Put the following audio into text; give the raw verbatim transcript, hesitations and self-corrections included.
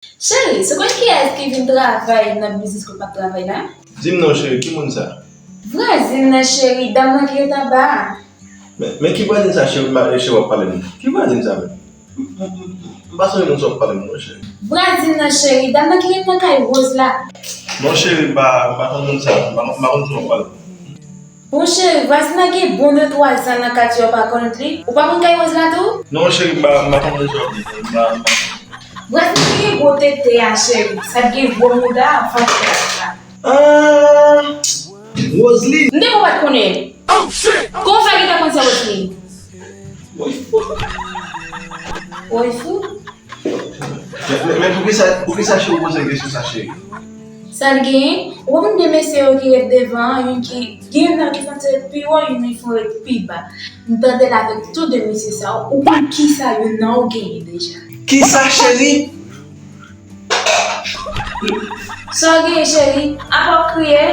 Cheri, se konn kiyès ki vin travay nan biznis ke w ap travay la? Di m non, cheri, ki moun sa? Vwazin nan, cheri, dam nan ki ret anba a. Men, men ki vwazin sa, cheri, m pa, cheri, w ap pale m? Ki vwazin sa menm? M, m, m, m pa sonje moun sa w ap pale m non, cheri. Vwazin nan, cheri, dam nan ki ret nan kay Rose la. Non, cheri, m pa, m pa konn moun sa, m pa, m pa konn sa w ap pale m. Bon, cheri, vwazin nan gen bon de twa zan nan katye, w pa konn li? Ou pa konn kay Rose la tou? Non, cheri, m pa, m pa konn moun sa w ap di, m pa, m pa. Vwazin nan ki gen gwo tete a, cheri, sa ki gen gwo mouda a, fòk sa. Ah, Roseline. M te konn pa t konnen. Kòman w fè gentan konn se Roseline? Woy fou. Woy fou? Men, men, men poukisa, poukisa cheri w poze m kesyon sa, cheri? Sa l genyen? Ou pa konn de mesye yo ki ret devan an, youn ki gen nan ki fè ret pi wo, youn ki fè ret pi ba. M tande l avèk tou de mesye sa yo, ou konn kisa youn nan yo genyen deja. Kisa, cheri? Sa w genyen, cheri? Apa w kriye?